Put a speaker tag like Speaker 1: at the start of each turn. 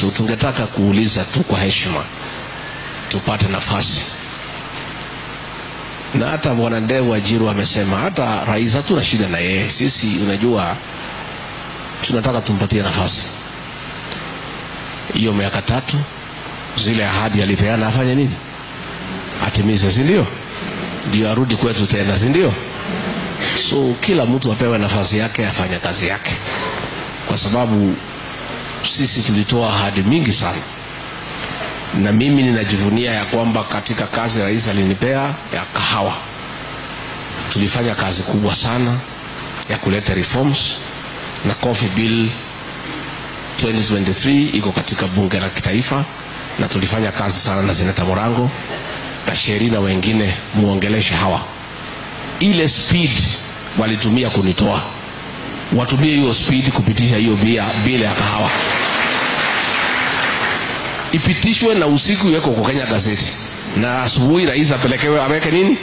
Speaker 1: So tungetaka kuuliza tu kwa heshima tupate nafasi. Na hata Bwana Ndegwa Njiru amesema hata rais hatuna shida na yeye. Sisi unajua tunataka tumpatie nafasi. Hiyo miaka 3 zile ahadi alipeana afanye nini? Atimize, si ndio? Ndio arudi kwetu tena, si ndio? So kila mtu apewe nafasi yake afanye kazi yake. Kwa sababu sisi tulitoa ahadi mingi sana. Na mimi ninajivunia ya kwamba katika kazi rais alinipea ya kahawa, tulifanya kazi kubwa sana ya kuleta reforms, na Coffee Bill 2023 iko katika bunge la kitaifa, na tulifanya kazi sana na Seneta Morango, Kasheri na wengine, muongeleshe hawa. Ile speed walitumia kunitoa, watumie hiyo speed kupitisha hiyo bill ya kahawa. Ipitishwe na usiku iwekwe kwa Kenya gazeti, na asubuhi rais apelekewe aweke nini?